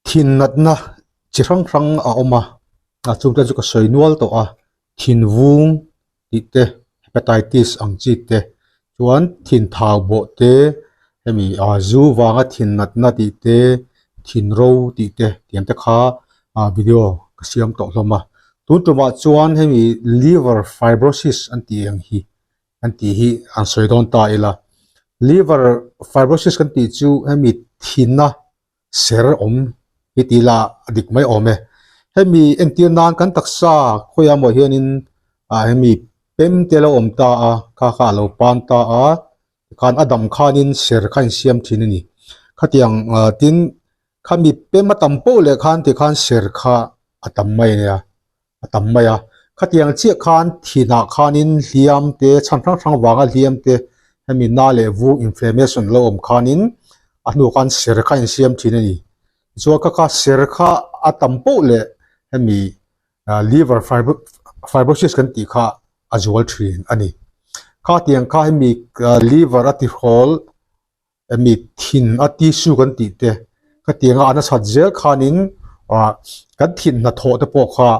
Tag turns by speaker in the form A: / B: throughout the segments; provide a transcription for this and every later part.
A: Thin natna chi hrang hrang a awm a, a chungte chu ka sawi nual tawh a, thin vung tih te hepatitis ang chi te chuan thin thau bawh te hemi ah zu vanga thin natna tih te thin ro tih te tiang te kha ah video ka siam tawh hlawm a tun tumah chuan hemi liver fibrosis an tih ang hi an tih hi an sawi dawn ta ila liver fibrosis kan tih chu hemi thinna ser awm hi tih lah a dik mai awm e. Hemi entir nan kan taksa khawiah maw hianin ah hemi pem te lo awm ta a, kha kha a lo pan ta a, tikhan a dam khanin ser kha a insiam thin a ni. Khatiang ah tin khami pem a tam poh leh khan tikhan ser kha a tam mai a nia. a tam mai a khatiang chiah khan thinah khanin hliam te chhan hrang hrang vanga hliam te hemi na leh vur inflammation lo awm khanin a hnu khan ser kha a insiam thin a ni chuan kha kha ser kha a tam poh leh hemi liver fibrosis kan tih kha a zual thin a ni khatiang kha hemi liver a tihrawl emi thin a tissue kan tih te khatianga a nasat zel khanin ah kan thin hnathawh te pawh kha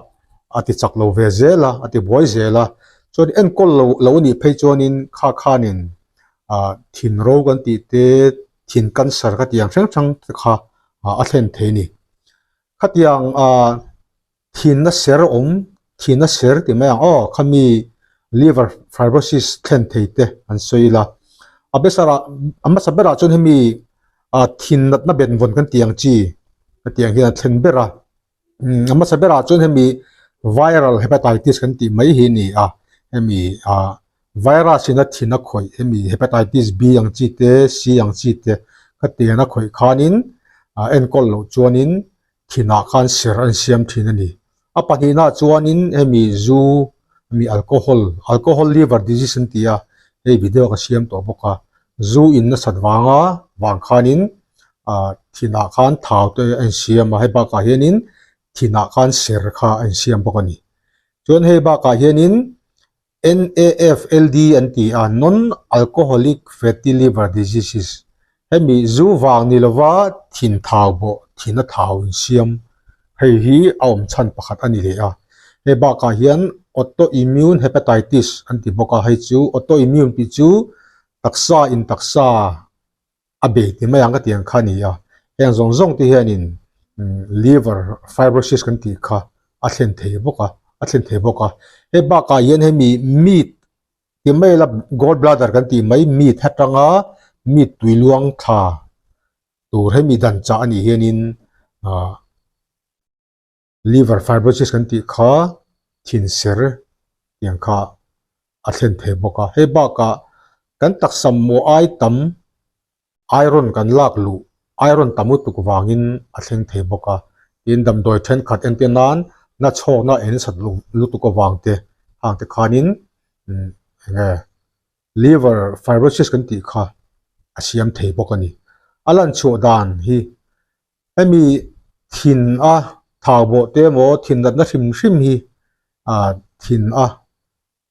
A: a ti chak lo ve zel a a ti buai zel a chuan enkawl lo lo anih phei chuanin kha khanin ah thin ro kan tih te thin cancer ka tih ang hrang hrang te kha a thlen thei a ni khatiang ah. Thinna ser awm, thinna ser tih mai ang aw, khami liver fibrosis thlen thei te an sawi ila. A besarah, a hmasa berah chuan hemi thin natna benvawn kan tih ang chi hetiang hian a thlen ber a. A hmasa berah chuan hemi viral hepatitis kan tih mai hi a ni a, hemi virus in a thin a khawih hemi hepatitis B ang chi te, C ang chi te khatiang a khawih khanin enkawl loh chuanin thinah khan ser an siam thin a ni. A pahnihna chuanin hemi zu hemi alcohol, alcohol liver disease an ti a, hei video ka siam tawh bawk a, zu in nasat vanga vang khanin ah thinah khan thau te a insiam a, hei bakah hianin thinah khan ser kha a insiam bawk a ni. Chuan hei bakah hianin NAFLD an ti a, Non-Alcoholic Fatty Liver Diseases, hemi zu vang ni lova thin thau bawh, thin a thau insiam, hei hi a awm chhan pakhat a ni leh a. Hei bakah hian Autoimmune Hepatitis an ti bawk a, hei chu autoimmune tih chu taksa in taksa a bei ti mai ang ka tih ang kha a ni a, heng zawng zawng te hianin liver fibrosis kan tih kha a thlen thei bawk a, a thlen thei bawk a. Hei bakah hian hemi meat ti mai ila gall bladder kan tih mai meat atanga meat tui luang thla tur hemi dan chah a nih hianin ah Liver fibrosis kan tih kha thin ser tiang kha a thlen thei bawk a. Hei bakah kan taksa maw ai tam iron kan lak luh iron tam lutuk vangin a thleng thei bawk a. Tin damdawi thenkhat entir nan na chhawkna en sat lutuk avang te hang te khanin eng nge liver fibrosis kan tih kha a siam thei bawk a ni. A lan chhuah dan hi Hemi thin a thau bawh te emaw thin natna hrim hrim hi ah thin a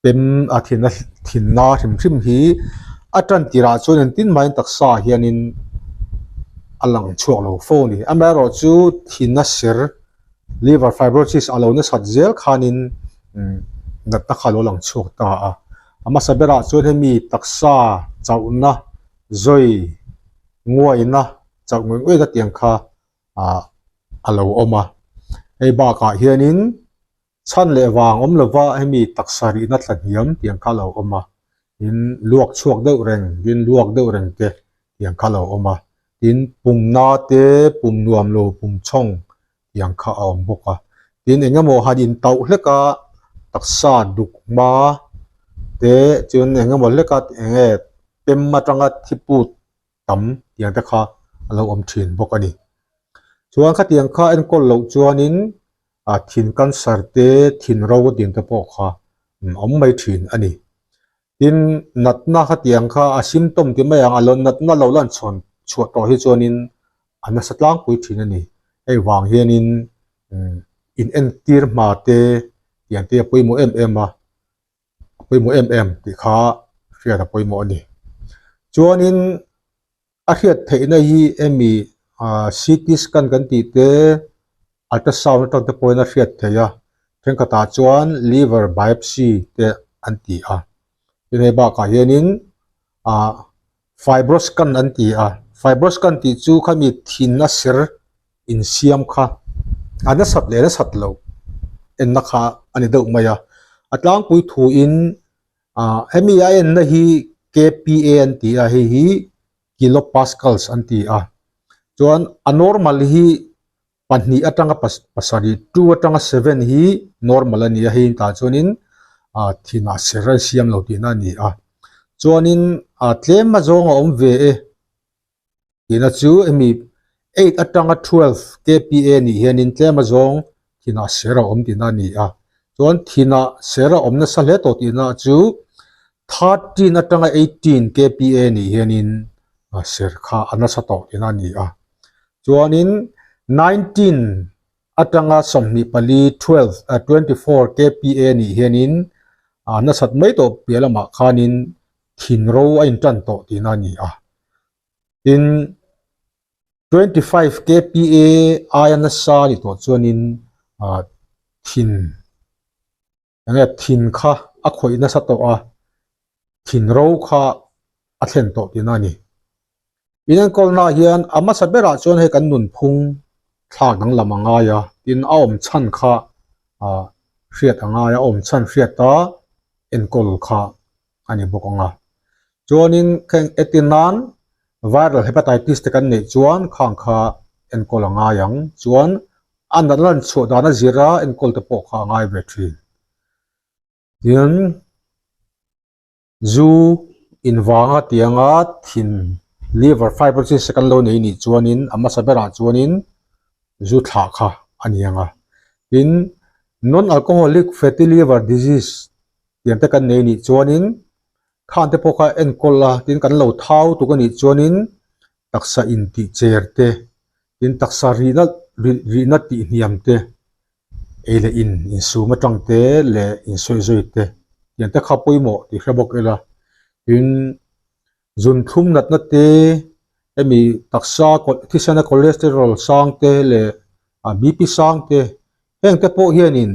A: pem a thin a thinna hrim hrim hi a tan tirah chuan engtin mahin taksa ah hianin a lang chhuak lo fo a ni. Amaherawhchu thinna ser liver fibrosis a lo nasat zel khanin natna kha a lo lang chhuak ta a. A hmasa berah chuan hemi taksa chauhna zawi nguaina chauh ngawih ngawih ka tiang kha ah a lo awm a hei bakah hianin chhan leh vang awm lova hemi taksa rihna thla hniam tiang kha a lo awm a tin luak chhuak deuh reng tin luak deuh reng te tiang kha a lo awm a tin pumna te pum nuam lo pum chhawng tiang kha a awm bawk a tin eng emaw han in tauh hlek a taksa duk hma te chuan eng emaw hlek a eng nge pem atanga thi put tam tiang te kha a lo awm thin bawk a ni. Chuan khatiang kha enkawl loh chuanin ah thin cancer te thin ro tiang te pawh kha awm mai thin a ni. Tin natna khatiang kha a symptom ti mai ang a lo natna lo lan chhawn chhuah tawh hi chuanin a nasa tlangpui thin a ni. Hei vang hianin in entir hma te tiang te a pawimawh em em a. a pawimawh em em tih kha hriat a pawimawh a ni. Chuanin a hriat theihna hi hemi Ahh CT scan kan tih te ultrasound atang te pawhin a hriat theih a thenkhatah chuan liver biopsy te an ti a tin hei bakah hianin ahh fibroscan an ti a fibroscan tih chu khami thin a ser insiam kha a nasat leh nasat loh enna kha a ni deuh mai a a tlangpui thuin ahh hemi a enna hi K P A an ti a hei hi kilopascals an ti a chuan a normal hi pahnih atanga pasarih two atanga seven hi normal a ni a hei tah chuanin ah thinah ser a siam lo tihna a ni a chuanin ah tlem a zawng a awm ve e tihna chu hemi eight atanga twelve kpa nih hianin tlem a zawng thinah ser a awm tihna a ni a chuan thinah ser a awm nasa hle tawh tihna chu thirteen atanga eighteen kpa nih hianin ser kha a nasa tawh tihna a ni a chuanin nineteen atanga 24 12 24 kpa nih hianin a nasat mai tawh piah lamah khanin thin ro a intan tawh tihna a ni a tin 25 kpa aia nasa a ni tawh chuanin ah thin enge thin kha a khawih nasa tawh a thin ro kha a thlen tawh tihna a ni. In enkawlna ah hian a hmasa berah chuan hei kan nunphung thlak danglam a ngai a tin a awm chhan kha ah hriat a ngai a a awm chhan hriat a enkawl kha a ni bawk ang a. Chuanin kheng etin nan viral hepatitis te kan neih chuan khang kha enkawl a ngai ang. Chuan a natna lan chhuah dan a zir a enkawl te pawh kha a ngai ve thin. Tin zu invanga tianga thin liver fibrosis kan lo nei nih chuanin a hmasa berah chuanin zu thlah kha a ni ang a. Tin non alcoholic fatty liver disease tiang te kan nei nih chuanin khan te pawh kha enkawl a tin kan lo thau tuk a nih chuanin taksa intih cher te tin taksa rihna rihna tih hniam te ei leh in insum atang te leh insawizawi te tiang te kha pawimawh tih hre bawk ila tin zun thlum natna te hemi taksa thisena cholesterol sang te leh a B_P sang te heng te pawh hianin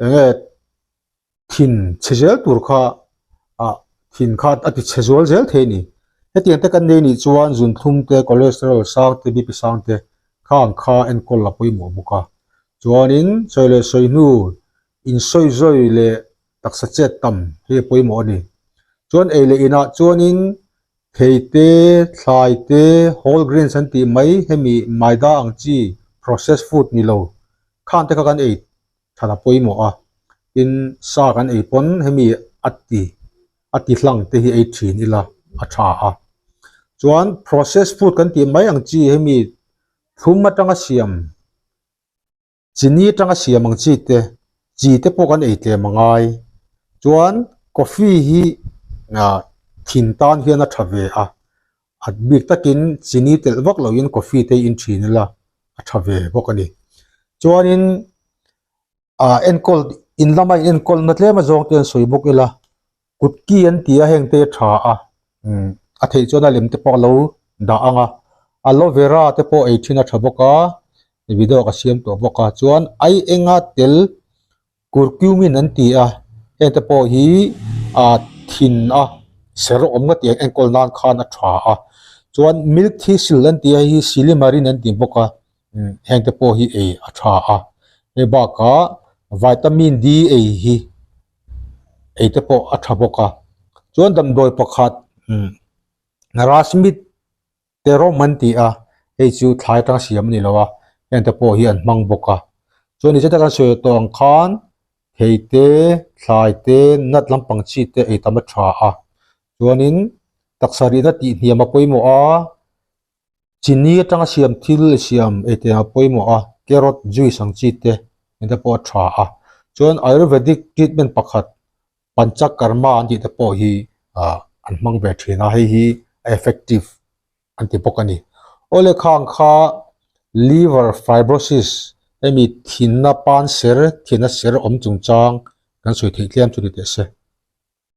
A: eng nge thin chhe zel tur kha ah thin kha a ti chhe zual zel thei a ni. Hetiang te kan nei nih chuan zunthlum te, cholesterol sang te, BP sang te kha ang kha enkawl a pawimawh bawk a. Chuanin sawi leh sawi hnu insawizawi leh taksa chet tam hi a pawimawh a ni. Chuan ei leh inah chuanin thei te, thlai te, whole grains an tih mai hemi maida ang chi processed food ni lo khan te kha kan ei that a pawimawh a, tin sa kan ei pawn hemi a ti a ti hlang te hi ei thin ila a tha a. Chuan process food kan tih mai ang chi hemi thlum atanga siam chini atanga siam ang chi te chi te pawh kan ei tlem a ngai. Chuan coffee hi ah thin tan hian a tha ve a, a bik takin chini telh vak loin coffee te hi in thin ila a tha ve bawk a ni. Chuanin ah enkawl in lama in enkawl na tlem azawng te an sawi bawk ila kut ki an ti a heng te a tha a umm a theih chuan a lem te pawh a lo dah ang a aloe vera te pawh ei thin a tha bawk a video ka siam tawh bawk a chuan ai enga tel Curcumin an ti a, hengte pawh hi ah thin a ser awm nga tih enkawl nan khan a tha a, chuan milk thistle an ti a hei hi silimarin an ti bawk a hengte pawh hi ei a tha a, hei bakah vitamin D ei hi ei te pawh a tha bawk a, chuan damdawi pakhat rasmit te rawm an ti a, hei chu thlai atanga siam a ni lo a, heng te pawh hi an hmang bawk a. Chuan ni zeta kan sawi tawh ang khan thei te, thlai te, nut lampang chi te ei tam a tha a. Chuanin taksa rihna tih hniam a pawimawh a, chini atanga siam thil siam ei te a pawimawh a, carrot juice ang chi te heng te pawh a tha a. Chuan ayurvedic treatment pakhat Panchakarma an tih te pawh hi ah an hmang ve thin a, hei hi a effective an ti bawk a ni. Awle khang kha liver fibrosis hemi thinna pan ser, thinna ser awm chungchang kan sawi theih tlem chu ni teh se.